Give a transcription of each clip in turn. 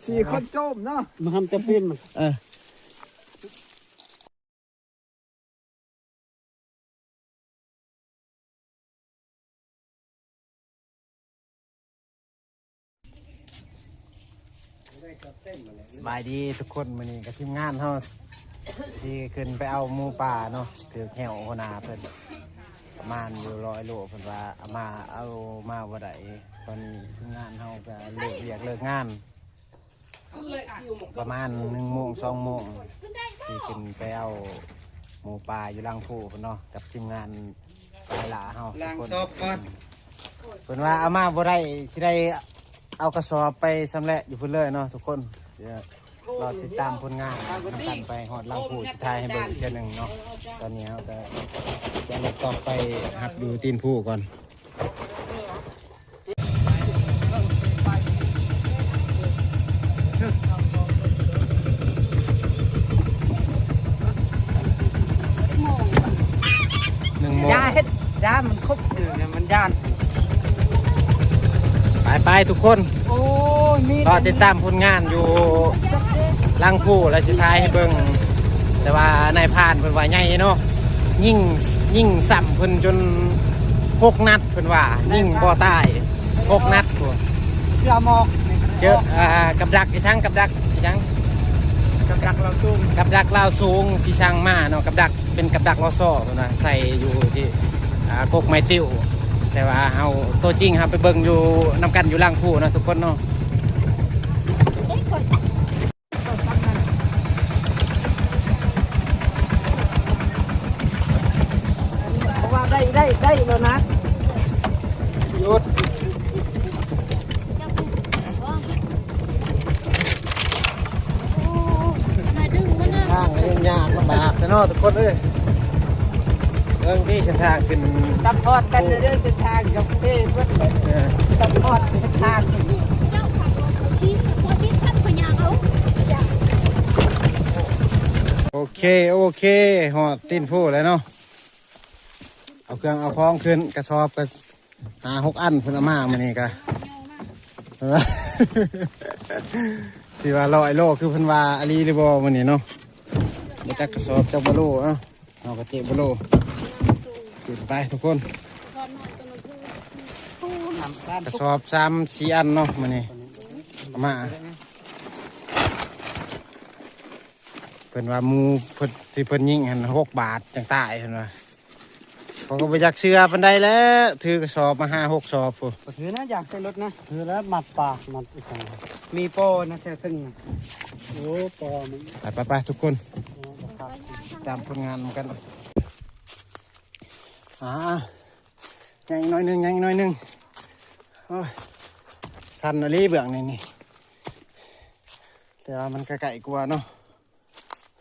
ສີ່ຄົນໂຈມເນາະ ມາທຳຈະປິ່ນ ເອີ. ສະບາຍດີທຸກຄົນ ມື້ນີ້ກໍທີມງານເຮົາຊິຂຶ້ນໄປເອົາໝູປ່າເນາະ ຖືກແຮ້ວຫົວໜ້າເພິ່ນ ປະມານຢູ່ຮ້ອຍໂລ ເພິ່ນວ່າເອົາມາ ເອົາມາບໍ່ໄດ້. ຕອນນີ້ທີມງານເຮົາກໍເລີກວຽກເລີກງານ ປະມານໜຶ່ງໂມງ ສອງໂມງ ຊິຂຶ້ນໄປເອົາໝູປ່າຢູ່ຫຼັງພູພຸ້ນເນາະ ກັບທີມງານສາຍລ່າເຮົາ ລ້າງສອບກ່ອນ. ເພິ່ນວ່າເອົາມາບໍ່ໄດ້ ຊິໄດ້ເອົາກະສອບໄປຊຳແຫຼະຢູ່ພຸ້ນເລີຍເນາະທຸກຄົນ. ດຽວລໍຕິດຕາມຜົນງານນຳກັນໄປຮອດຫຼັງພູ ຊິຖ່າຍໃຫ້ເບິ່ງອີກເທື່ອໜຶ່ງເນາະ. ຕອນນີ້ເຮົາກໍຈະລົດຕໍ່ໄປຮັບຢູ່ຕີນພູກ່ອນ. ໜຶ່ງໂມງ ຢ່າເຮັດ ຢ່າ ມັນຄົບຢູ່ນະ ມັນຢ້ານ. ໄປໆ ທຸກຄົນ ໂອ້ຍ ມີ ລໍຕິດຕາມຜົນງານຢູ່ຫຼັງພູ ແລ້ວຊິຖ່າຍໃຫ້ເບິ່ງ. ແຕ່ວ່ານາຍພານເພິ່ນວ່າໃຫຍ່ເນາະ ຍິງ ຍິງຊ້ຳເພິ່ນຈົນຫົກນັດ ເພິ່ນວ່າຍິງບໍ່ຕາຍຫົກນັດພຸ້ນ. ເສືອໝອກ ເຈີ ອ່າ ກັບດັກອີສັງ ກັບດັກອີສັງ ກັບດັກລາວສູງ ກັບດັກລາວສູງທີ່ສັ່ງມາເນາະ ກັບດັກ ເປັນກັບດັກລໍຊໍ ເພິ່ນວ່າໃສ່ຢູ່ທີ່ ອ່າ ກົກໄມ້ຕິ້ວ. ແຕ່ວ່າເຮົາ ໂຕຈິງເຮົາໄປເບິ່ງຢູ່ນຳກັນຢູ່ຫຼັງພູເນາະທຸກຄົນເນາະ. ເພາະວ່າໄດ້ ໄດ້ ໄດ້ແລ້ວນະ ຢຸດ. ເສັ້ນທາງກໍຍັງຍາກລຳບາກແທ້ເນາະທຸກຄົນເອີຍ. ເບິ່ງທີ່ເສັ້ນທາງຂຶ້ນ ຊັບພອດກັນເດີ ເສັ້ນທາງກັບເທເບິດ ເອີ ຊັບພອດເສັ້ນທາງ. ໂອເຄ ໂອເຄ ຮອດຕີນພູແລ້ວເນາະ. ເອົາເຄື່ອງເອົາຂອງຂຶ້ນ ກະສອບກໍ ຫ້າຫົກອັນເພິ່ນເອົາມາມື້ນີ້ກະ ຊິວ່າຮ້ອຍໂລຄືເພິ່ນວ່າອີ່ຫຼີຫຼືບໍ່ມື້ນີ້ເນາະ. ບໍ່ຈັກກະສອບຈັກບໍ່ໂລ ເອົ້າ ເຮົາກະເຈະບໍ່ໂລຂຶ້ນໄປທຸກຄົນ. ກະສອບສາມສີ່ອັນເນາະມື້ນີ້ເອົາມາ. ເພິ່ນວ່າໝູ່ເພິ່ນ ທີ່ເພິ່ນຍິງຫັ້ນ ຫົກບາດຈັ່ງຕາຍເພິ່ນວ່າ. ເຂົາກໍບໍ່ຢາກເຊື່ອປານໃດແຫຼະ ຖືກະສອບມາຫ້າຫົກສອບພຸ້ນ. ບໍ່ຖືນະ ຢາກໃສ່ລົດນະ. ຖືແລ້ວ ມັດປາກມັດອີ່ຫຍັງ ມີປໍນະແຖວເທິງນະ. ໂອ້ ປໍມັນ. ໄປໆໆ ທຸກຄົນ ຕາມຜົນງານນຳກັນ. ອ່າ ຍັງອີກໜ້ອຍໜຶ່ງ ຍັງອີກໜ້ອຍໜຶ່ງ. ໂອ້ຍ ຊັນອີ່ຫຼີເບື້ອງນີ້ນີ້ ແຕ່ວ່າມັນກະໃກ້ກວ່າເນາະ.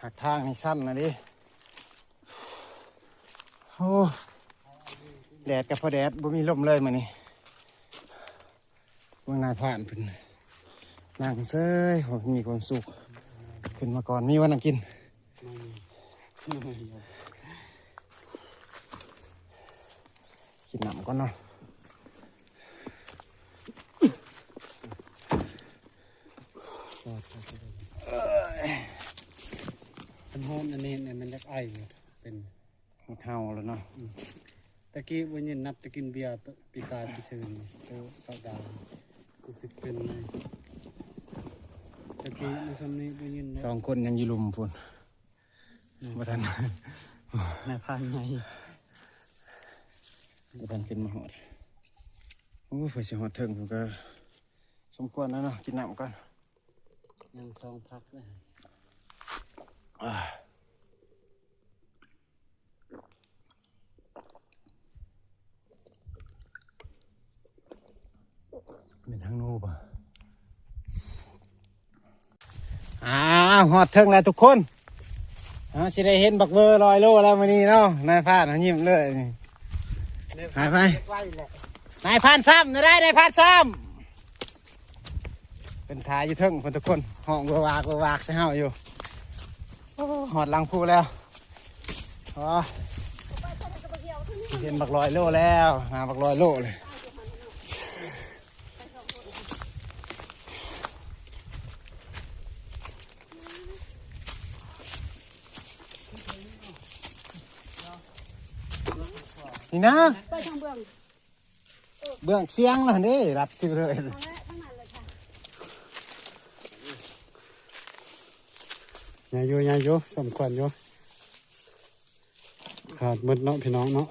ຫາກທາງນີ້ຊັນນະເດ້. ໂອ້ ແດດກໍພໍແດດ ບໍ່ມີລົມເລີຍມື້ນີ້. ເບິ່ງນາຍພານເພິ່ນນັ່ງເຊີຍ ໂອ້ ມີຄວາມສຸກ. ຂຶ້ນມາກ່ອນ ມີຫຍັງກິນ? ກິນນ້ຳກ່ອນເນາະ. ເອີຍ ຄັນຮ້ອນອັນນີ້ມັນຢາກໄອ ເປັນ ມັນເຫົ່າແລ້ວເນາະ. ອືມ ຕະກີ້ບໍ່ຍິນ ນັບແຕ່ກິນເບຍປີກາຍປີຊືນ ໂຕເຂົ້າດາວ ຮູ້ສຶກເປັນເລີຍ. ຕະກີ້ຢູ່ຊ່ຳນີ້ບໍ່ຍິນເນາະ. ສອງຄົນຍັງຢູ່ລຸ່ມພຸ້ນ ອືມ ບໍ່ທັນ ນາຍພານໃຫຍ່ ບໍ່ທັນຂຶ້ນມາຮອດ. ໂອ້ ເພື່ອຊິຮອດເທິງພຸ້ນກໍສົມຄວນແລ້ວເນາະ. ກິນນ້ຳກ່ອນ ຍັງສອງພັກເລີຍ. ແມ່ນທາງໂນ້ບໍ່? ອ້າວ ຮອດເທິງແລ້ວທຸກຄົນ. ເຮົາຊິໄດ້ເຫັນບັກເວີຮ້ອຍໂລແລ້ວມື້ນີ້ເນາະ. ນາຍພານເຮົາຍິ້ມເລີຍນີ້. ໄປ ໄປ ນາຍພານຊ້ຳ ນາຍ ນາຍພານຊ້ຳ. ເພິ່ນຖ້າຢູ່ເທິງພຸ້ນທຸກຄົນ ຮ້ອງເວີວາກເວີວາກໃສ່ເຮົາຢູ່. ໂອ້ ຮອດຫຼັງພູແລ້ວ. ອໍ ເຫັນບັກຮ້ອຍໂລແລ້ວ ໜ້າບັກຮ້ອຍໂລເລີຍ. ນີ້ນະ ໄປທາງເບື້ອງ ເບື້ອງຊຽງນະເດ້ ລັດຊິເລີຍ. ເອົາແຫຼະ ທາງນັ້ນເລີຍຄ່ະ ໃຫຍ່ຢູ່ ໃຫຍ່ຢູ່ ສົມຄວນຢູ່. ຂາດໝົດເນາະ ພີ່ນ້ອງເນາະ.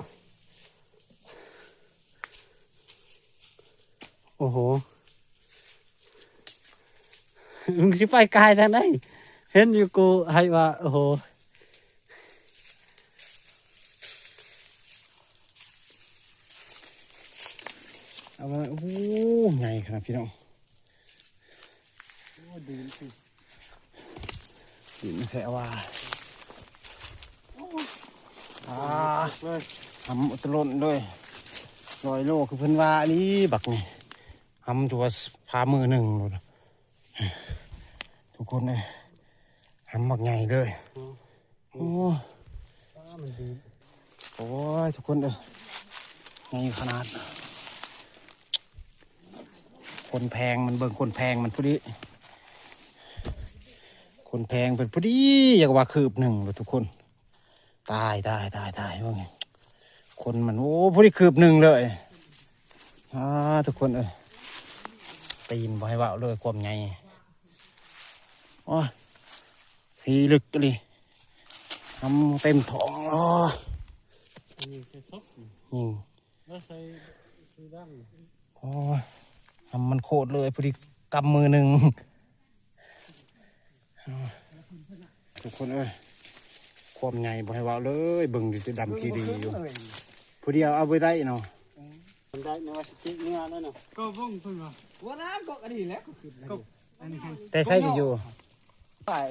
ໂອ້ໂຫ ມຶງຊິໄປກາຍທາງໃດ? ເຫັນຢູ່ກູໃຫ້ວ່າ ໂອ້ໂຫ ເອົາມາ ໂອ້ ໃຫຍ່ຂະໜາດ ພີ່ນ້ອງ. ໂອ້ ດີນຕິ ດິນແທ້ວ່າ ໂອ້ ອ່າ ເລີຍ ຫຳອຸດຕະຫຼົ່ນເລີຍ ຮ້ອຍໂລ ຄືເພິ່ນວ່າອີ່ຫຼີ ບັກນີ້ ຫຳຢູ່ວ່າຝ່າມືໜຶ່ງພຸ້ນ ທຸກຄົນເອີຍ ຫຳບັກໃຫຍ່ເລີຍ. ໂອ້ ໂອ້ຍ ທຸກຄົນເອີຍ ໃຫຍ່ຂະໜາດ ຄົນແພງມັນ ເບິ່ງຄົນແພງມັນພຸ້ນ ຄົນແພງເພິ່ນພຸ້ນ ຢາກວ່າຄືບໜຶ່ງເລີຍທຸກຄົນ. ຕາຍ ຕາຍ ຕາຍ ຕາຍ ເບິ່ງຄົນມັນ ໂອ້ ພໍດີຄືບໜຶ່ງເລີຍ ອ່າ ທຸກຄົນເອີຍ ຕີນບໍ່ໃຫ້ເວົ້າເລີຍ ຄວາມໃຫຍ່ ໂອ້ຍ ພີລຶກອີ່ຫຼີ ຫຳເຕັມທ້ອງ ໂອ້ຍ ອັນນີ້ໃສ່ສົບ ຍິງ ແລ້ວໃສ່ສີດຳ ໂອ້ຍ ຫຳມັນໂຄດເລີຍ ພໍດີກຳມືໜຶ່ງ. ທຸກຄົນເອີຍ ຄວາມໃຫຍ່ບໍ່ໃຫ້ເວົ້າເລີຍ ເບິ່ງຢູ່ແຕ່ດຳຂີ້ດີຢູ່ ຜູ້ດຽວເອົາບໍ່ໄດ້ເນາະ ມັນໄດ້ແນວວ່າຊິຕິກເມືອແລ້ວເນາະ ກໍເບິ່ງເພິ່ນວ່າ ບໍ່ນາກໍອັນນີ້ແຫຼະ ກໍຄືອັນນີ້ ແຕ່ໃສຢູ່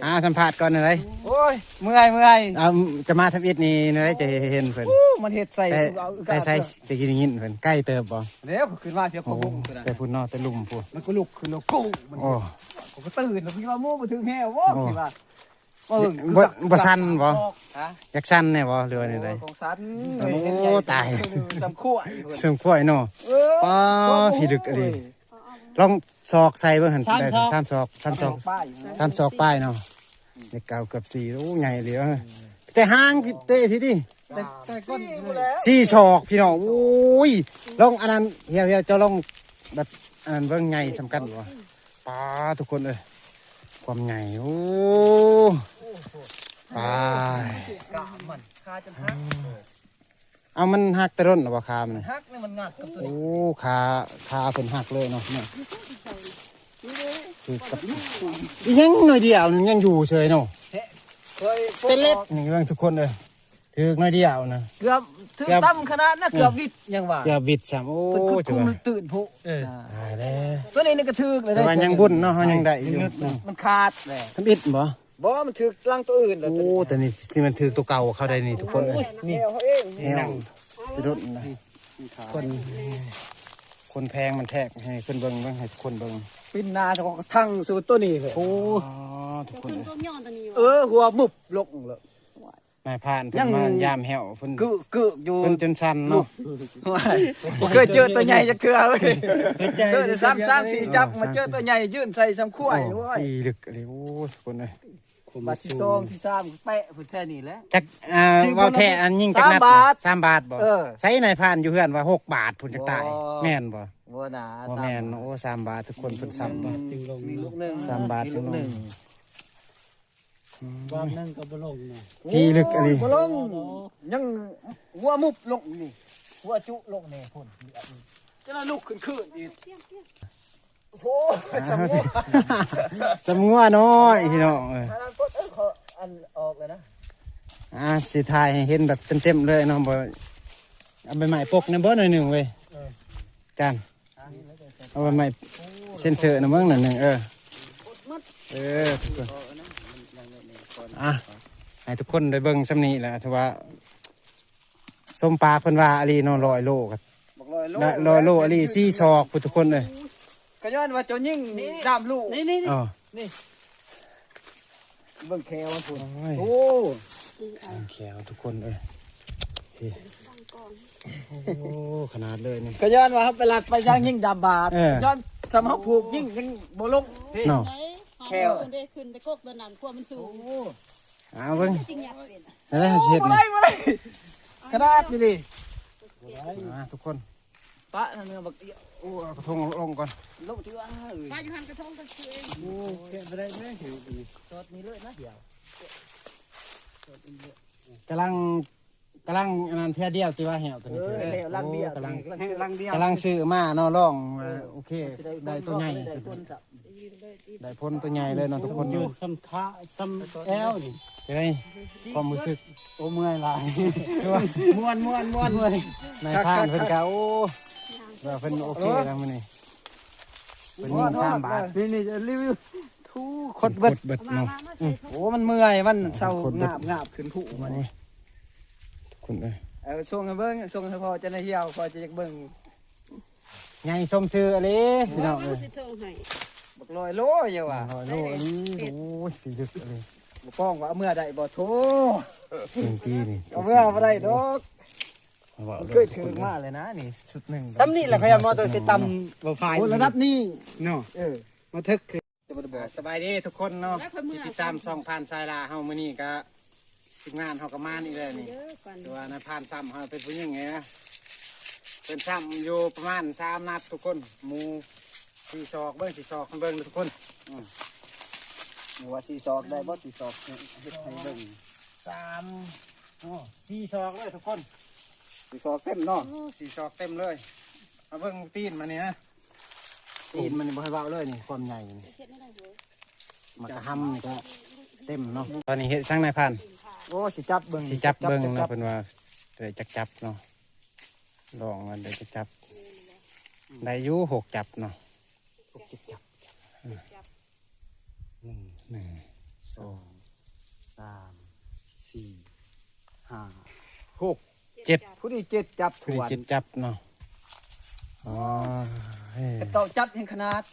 ອ່າ ສຳພາດກ່ອນໄດ໋ ໂອ້ຍ ເມື່ອຍ ເມື່ອຍ ອ່າ ຈະມາທຳອິດນີ້ ແນວໃດຈະເຫັນເພິ່ນ ໂອ້ ມັນເຮັດໃສ່ ແຕ່ ແຕ່ໃສ ແຕ່ກີ້ໄດ້ຍິນເພິ່ນ ໄກເຕີບບໍ່ ແລ້ວກໍຂຶ້ນມາເທື່ອ ໂອ້ ກໍບຸ້ງ ແຕ່ພຸ້ນເນາະ ແຕ່ລຸ່ມພຸ້ນ ມັນກໍລຸກຂຶ້ນແລ້ວ ໂອ້ ກໍຕື່ນແລ້ວ ຄິດວ່າໝູບໍ່ຖືກແຮງບໍ່ ໂອ້ ຄິດວ່າ ບໍ່ ບໍ່ສັ່ນບໍ່ ຮະ ຢາກສັ່ນແດ່ບໍ່ ຫຼືວ່າແນວໃດ ໂອ້ ຂອງສັ່ນ ໂອ້ ເຫັນໃຫຍ່ ຕາຍ ສ່ຳຂວາຍ ສ່ຳຂວາຍເນາະ ເອີ ປ້າ ໂອ້ ພີລຶກອີ່ຫຼີ ລອງສອກໃສ່ເບິ່ງຫັ້ນ ສາມ ໄດ້ ສອກ ສາມສອກ ສາມສອກ ສາມສອກປາຍ ສາມສອກປາຍເນາະ ເລກເກົ້າເກືອບສີ່ ໂອ້ ໃຫຍ່ເລີຍ ແຕ່ຫາງພີ້ເຕະພີ້ຕິ ແຕ່ ແຕ່ກ້ອນ ສີ່ສອກພີ່ນ້ອງ ໂອ້ຍ ລອງອັນນັ້ນ ຮຽວໆ ເຈົ້າລອງແບບອັນນັ້ນເບິ່ງ ໃຫຍ່ສ່ຳກັນບໍ່ ປາ ທຸກຄົນເອີຍ ຄວາມໃຫຍ່ ໂອ້ ປາ ກາບມັນ ຄາຈົນຫັກ ເອົາ ມັນຫັກແຕ່ດົນແລ້ວບໍ່ ຄາມັນ ມັນຫັກນີ້ ມັນງັດກັບຕົວນີ້ ໂອ້ ຄາ ຄາເພິ່ນຫັກເລີຍເນາະ ນີ້ ຄືກັບ ອີ່ຫຍັງໜ້ອຍດຽວໜຶ່ງຍັງຢູ່ເສີຍເນາະ ແທ້ ເຄີຍ ແຕ່ເລັກນີ້ເບິ່ງທຸກຄົນເອີຍ ຖືກໜ້ອຍດຽວນະ ເກືອບຖືກ ເກືອບ ຕ່ຳຂະໜາດນະ ເກືອບວິດຍັງວ່າ ເກືອບວິດຊ້ຳ ໂອ້ ເພິ່ນຄືຄຸມຕື່ນໂພດ ເອີ ຕາຍແລ້ວ ຕົວນີ້ນີ້ກໍຖືກແລ້ວ ແຕ່ວ່າຍັງບຸນເນາະ ເຮົາຍັງໄດ້ຢູ່ ມັນຂາດແຫຼະ ທຳອິດບໍ່ ບໍ່ ມັນຖືກຫຼັງຕົວອື່ນແລ້ວ ໂອ້ ຕົວນີ້ ຕົວນີ້ທີ່ມັນຖືກຕົວເກົ່າເຂົາໄດ້ນີ້ ທຸກຄົນເອີຍ ນີ້ ແນວເຮົາເອງ ແນວ ຊິຫຼຸດນະ ນີ້ ນີ້ຂາ ຄົນ ຄົນແພງມັນແທກ ໃຫ້ເພິ່ນເບິ່ງ ເບິ່ງ ໃຫ້ທຸກຄົນເບິ່ງ ປິ່ນໜ້າເຂົາກໍທັງສູ່ຕົວນີ້ເລີຍ ໂອ້ ທຸກຄົນເອີຍ ເອີ ຫົວມຶບລົງເລີຍ ນາຍພານເພິ່ນມາຍາມແຮ້ວ ເພິ່ນກຶກໆຢູ່ ເພິ່ນຈົນສັ່ນເນາະ ບໍ່ເຄີຍເຈີຕົວໃຫຍ່ຈັກເທື່ອເວີຍ ເຈີແຕ່ສາມ ສາມສີ່ຈັບ ມາເຈີຕົວໃຫຍ່ຍື່ນໃສ່ຊ່ຳຂວາຍ ໂອ້ຍ ອີ່ລຶກອີ່ຫຼີ ໂອ້ຍ ທຸກຄົນເອີຍ ບາດທີສອງ ທີສາມ ແປະພຸ້ນແທ້ນີ້ແຫຼະ ຈັກ ອ່າ ເວົ້າແທ້ ອັນຍິງຈັກນັດ ສາມບາດ ສາມບາດບໍ່ ເອີ ໃສ່ນາຍພານຢູ່ເຮືອນວ່າຫົກບາດພຸ້ນ ຈັກຕາຍ ບໍ່ ແມ່ນບໍ່ ບໍ່ນາ ບໍ່ແມ່ນ ສາມບາດ ໂອ້ ສາມບາດ ທຸກຄົນເພິ່ນຊ້ຳບໍ່ ມີລູກໜຶ່ງ ສາມບາດ ມີລູກໜຶ່ງ ອືມ ບາດໜຶ່ງກໍບໍ່ລົງນະ ພີລຶກອີ່ຫຼີ ບໍ່ລົງ ຍັງຫົວມຸບລົງນີ້ ຫົວຈຸລົງນີ້ພຸ້ນ ຈະລຸກຂຶ້ນຄືນອີກ ໂອ້ ອ່າ ຈຳງົວ ຈຳງົວນ້ອຍພີ່ນ້ອງເອີຍ ອັນນັ້ນກົດ ເອີ ຂໍອັນອອກແລ້ວນະ ອ່າ ຊິຖ່າຍໃຫ້ເຫັນແບບເຕັມໆເລີຍເນາະ ບໍ່ ເອົາໃບໄມ້ປົກແດ່ບໍ່ໜ້ອຍໜຶ່ງເວີຍ ເອີ ຈານ ເອົາໃບໄມ້ເຊັນເຊີນະເບິ່ງໜ້ອຍໜຶ່ງ ເອີ ເອີ ທຸກຄົນ ອ່ະ ໃຫ້ທຸກຄົນໄດ້ເບິ່ງຊ່ຳນີ້ແຫຼະ ຖືວ່າສົມປາກເພິ່ນວ່າອີ່ຫຼີເນາະ ຮ້ອຍໂລ ກໍ ບັກຮ້ອຍໂລ ຮ້ອຍໂລອີ່ຫຼີ ສີ່ສອກພຸ້ນທຸກຄົນເອີຍ ກໍຍ້ອນວ່າເຈົ້າຍິງ ນີ້ ດາມລູກ ນີ້ ນີ້ ອໍ ນີ້ ເບິ່ງແຂ້ວມັນພຸ້ນ ໂອ້ຍ ໂອ້ ແຂ້ວທຸກຄົນເອີຍ ນີ້ ໂອ້ ຂະໜາດເລີຍນີ້ ກໍຍ້ອນວ່າເຮົາໄປລັກໄປຍ່າງຍິງດາມບາດ ເອີ ຍ້ອນສ່ຳເຮົາຜູກຍິງຍັງບໍ່ລົງ ເນາະ ແຂ້ວ ເດ້ຂຶ້ນແຕ່ກົກຕົວນັ້ນ ຄວາມມັນສູງ ໂອ້ ເອົາເບິ່ງ ເຮັດແນວໃດຊິເຮັດ ບໍ່ໄດ້ ບໍ່ໄດ້ ຂະໜາດນີ້ນີ້ ມາທຸກຄົນ ປະນັ້ນເນາະ ບັກເອີຍ ໂອ້ ເອົາກະທົງລົງກ່ອນ ລົງທີ່ວ່າເອີຍ ປະຢູ່ຫັ້ນກະທົງກໍຄືເອງ ໂອ້ ແກະບໍ່ໄດ້ເດ້ ສອດນີ້ເລີຍນະ ດຽວ ສອດນີ້ເລີຍ ກຳລັງ ກຳລັງອັນນັ້ນເທື່ອດຽວ ທີ່ວ່າແຫ້ວຕົວນີ້ ເອີ ແຫ້ວຫຼັງດຽວ ໂອ້ ກຳລັງ ແຫ້ວຫຼັງດຽວ ກຳລັງຊື້ມາເນາະ ລອງ ເອີ ໂອເຄ ໄດ້ຕົວໃຫຍ່ ໄດ້ຜົນ ໄດ້ຜົນຕົວໃຫຍ່ເລີຍເນາະທຸກຄົນ ຢູ່ສ່ຳຂາສ່ຳແອວນີ້ ຈັ່ງໃດຄວາມຮູ້ສຶກ? ໂອ້ ເມື່ອຍຫຼາຍ ຄືວ່າ ມ່ວນໆໆ ນາຍພານເພິ່ນກະ ໂອ້ ວ່າເພິ່ນໂອເຄແລ້ວມື້ນີ້ ເພິ່ນຍິງສາມບາດ ນີ້ໆ ຣີວິວ ທຸກຄົນເບິດ ເບິດເນາະ ໂອ້ ມັນເມື່ອຍ ມັນເຊົາງາບໆ ຂຶ້ນພູມານີ້ ຄົນເອີຍ ເອີ ສົ່ງໃຫ້ເບິ່ງ ສົ່ງໃຫ້ພໍ່ເຈົ້ານາຍຮຽວ ພໍ່ເຈົ້າຢາກເບິ່ງ ໃຫຍ່ສົມຊື່ອີ່ຫຼີພີ່ນ້ອງເອີຍ ຊິໂທໃຫ້ ບັກຮ້ອຍໂລ ຢ່າວ່າຮ້ອຍໂລອີ່ຫຼີ ໂອ້ຍ ຊິລຶກອີ່ຫຼີ ບໍ່ປ້ອງວ່າເອົາເມືອໄດ້ບໍ່ ໂທ ເປັນຕີນີ້ ເອົາເມືອບໍ່ໄດ້ດອກ ເຄີຍຖືກມາແລ້ວນະ ນີ້ຊຸດໜຶ່ງ ສ່ຳນີ້ແຫຼະ ຂ້ອຍເອົາມາແຕ່ຊິຕຳບໍ່ພາຍ ໂອ້ ລະດັບນີ້ເນາະ ເອີ ມາເຖິກ ອ່າ ສະບາຍດີທຸກຄົນເນາະ ທີ່ຕິດຕາມຊ່ອງພານສາຍລາເຮົາ ມື້ນີ້ກະ ທີມງານເຮົາກໍມານີ້ແຫຼະນີ້ ແຕ່ວ່ານາຍພານຊ້ຳເຮົາເປັນຜູ້ຍິງນີ້ນະ ເພິ່ນຊ້ຳຢູ່ປະມານສາມນັດທຸກຄົນ ໝູ່ສີ່ສອກ ເບິ່ງສີ່ສອກໃຫ້ເບິ່ງເດີທຸກຄົນ ອືມ ບໍ່ວ່າສີ່ສອກໄດ້ບໍ່ ສີ່ສອກ ເຮັດໃຫ້ເບິ່ງ ສາມ ໂອ້ ສີ່ສອກເດີທຸກຄົນ ສີ່ສອກເຕັມເນາະ ໂອ້ ສີ່ສອກເຕັມເລີຍ ມາເບິ່ງຕີນມັນນີ້ນະ ຕີນມັນນີ້ບໍ່ໃຫ້ເວົ້າເລີຍນີ້ ຄວາມໃຫຍ່ນີ້ ໝາກກະຫຳນີ້ກະເຕັມເນາະ ຕອນນີ້ເຮັດສັງນາຍພານ ໂອ້ ຊິຈັບເບິ່ງ ຊິຈັບເບິ່ງເນາະ ເພິ່ນວ່າໄດ້ຈັກຈັບເນາະ ລອງວ່າໄດ້ຈັກຈັບ ໄດ້ຢູ່ຫົກຈັບເນາະ ຫົກເຈັດຈັບ ອືມ ໜຶ່ງ ໜຶ່ງ ສອງ ສາມ ສີ່ ຫ້າ ຫົກ ເຈັດ ຜູ້ນີ້ເຈັດຈັບຖ້ວນ ເຈັດຈັບເນາະ ອໍ ເຂົາເຈົ້າຈັບແຮງຂະໜາດ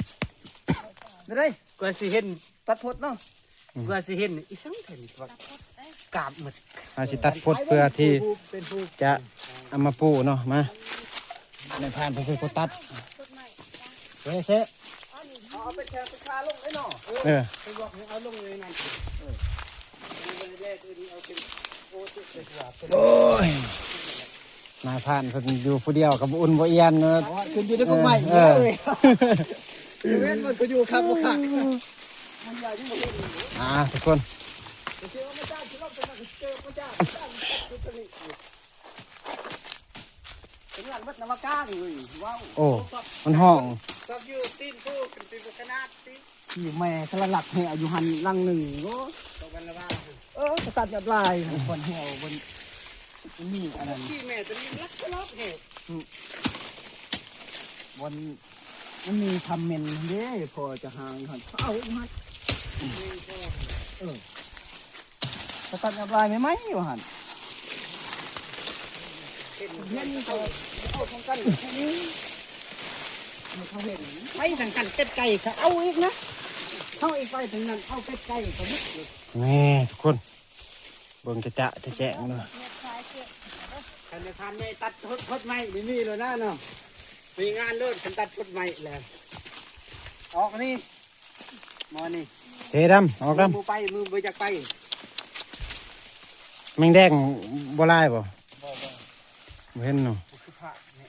ແນວໃດ ກວ່າຊິເຫັນ ຕັດພົດເນາະ ອືມ ກວ່າຊິເຫັນອີ່ສັງເພິ່ນວ່າກາບໝົດ ເຮົາຊິຕັດພົດເພື່ອທີ່ຈະເອົາມາປູເນາະ ມາ ໃນຜ່ານເພິ່ນກໍຕັດ ເຊ ເຊ ເອົາເປັນແຖວເປັນຄາລົງເລີຍເນາະ ເອີ ເອີ ເພິ່ນບອກໃຫ້ເອົາລົງເລີຍນັ້ນ ເອີ ໂອ້ຍ ນາຍພານເພິ່ນຢູ່ຜູ້ດຽວກໍບໍ່ອຸ່ນບໍ່ອຽນເນາະ ຂຶ້ນຢູ່ໃນກົກໄມ້ ເອີ ເອີ ເຫັນມັນກໍຢູ່ຄັກບໍ່ຄັກ ມັນຢາກຢູ່ບໍ່ເຫັນ ອ່າ ທຸກຄົນ ເປັນຫຍັງມັດນຳມາກາງເວີຍ ເວົ້າ ໂອ້ ມັນຮ້ອງ ຊອກຢູ່ຕີນພູຂຶ້ນໄປບໍ່ຂະໜາດຕິ ທີ່ແມ່ສະລະຫຼັກແຫ້ວຢູ່ຫັ້ນຫຼັງໜຶ່ງ ໂອ້ ຕ້ອງບັນລະວາ ເອີ ກະຕັດຫຍັບຫຼາຍ ບ່ອນແຫ້ວ ບ່ອນມີອັນນັ້ນ ທີ່ແມ່ຕົວນີ້ລັກສະລອບແຫ້ວ ອືມ ບ່ອນມັນມີທຳເມັນເດ້ ພໍຈະຫາຢູ່ຫັ້ນ ເອົາຢູ່ຫັ້ນ ເອີ ສະກັດກັບລາຍໃໝ່ໆຢູ່ຫັ້ນ ເຫັນເຂົາເອົາຂອງກັນ ເຂົາເຫັນ ໄປທາງນັ້ນເປັດໄກ່ເຂົາເອົາອີກນະ ເຮົາອີກໄປທາງນັ້ນເອົາເປັດໄກ່ເຂົາໝົດເລີຍ ແນ່ທຸກຄົນ ເບິ່ງຈະຈະແຈ້ງເນາະ ຄັນນາຍພານໃຫຍ່ຕັດໂພດໄມ້ນີ້ມີໂລດນະເນາະ ມີງານໂລດ ຄັນຕັດໂພດໄມ້ແລ້ວ ອອກອັນນີ້ ໝໍນີ້ ເຊດຳ ອອກດຳ ມືໄປ ມືບໍ່ຢາກໄປ ແມງແດງບໍ່ຫຼາຍບໍ່? ບໍ່ ບໍ່ ບໍ່ເຫັນເນາະ ຄືພະນີ້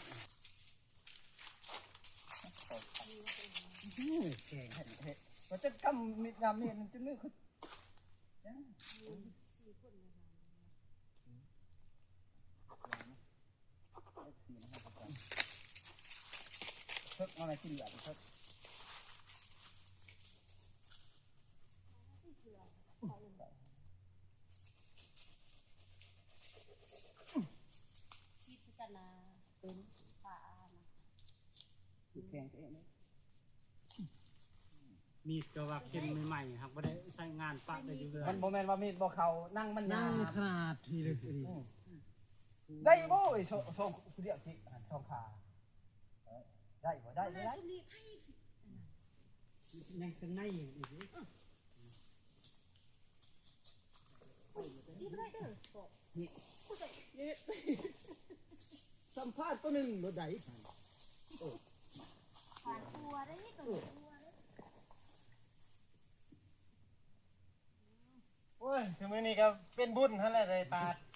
ແຂງ ເຮັດ ເຮັດ ວ່າຈະກຳມີດ ຍາມນີ້ມັນຈະມື້ ເພິກເອົາໃນຂີ້ເຫຼືອເພິກ ຄິດຄືກັນນະ ເປັນປານະ ແຂງເອງເດ້. ມີດກໍວ່າເຂັມໃໝ່ໆ ຫາກບໍ່ໄດ້ໃຊ້ງານ ປະໄດ້ຢູ່ເຮືອນ. ມັນບໍ່ແມ່ນວ່າມີດບໍ່ເຂົ້າ ໜັງມັນໜາ ໜັງຂະໜາດທີ່ເລິກອີ່ຫຼີ. ອືມ ໄດ້ບໍ່ ເອີຍ ສອງ ສອງຜູ້ດຽວ ສອງຂາ ໄດ້ບໍ່ ໄດ້ບໍ່ ໄດ້ ຍັງເຄື່ອງໃນອີກ. ສຳພາດຕົວໜຶ່ງໂລດໃດ ຜ່ານຄົວໄດ້ຕົວໜຶ່ງ ຕົວເດ້. ໂອ້ຍ ຄືມື້ນີ້ກໍເປັນບຸນຫັ້ນແຫຼະ ໄດ້ປາ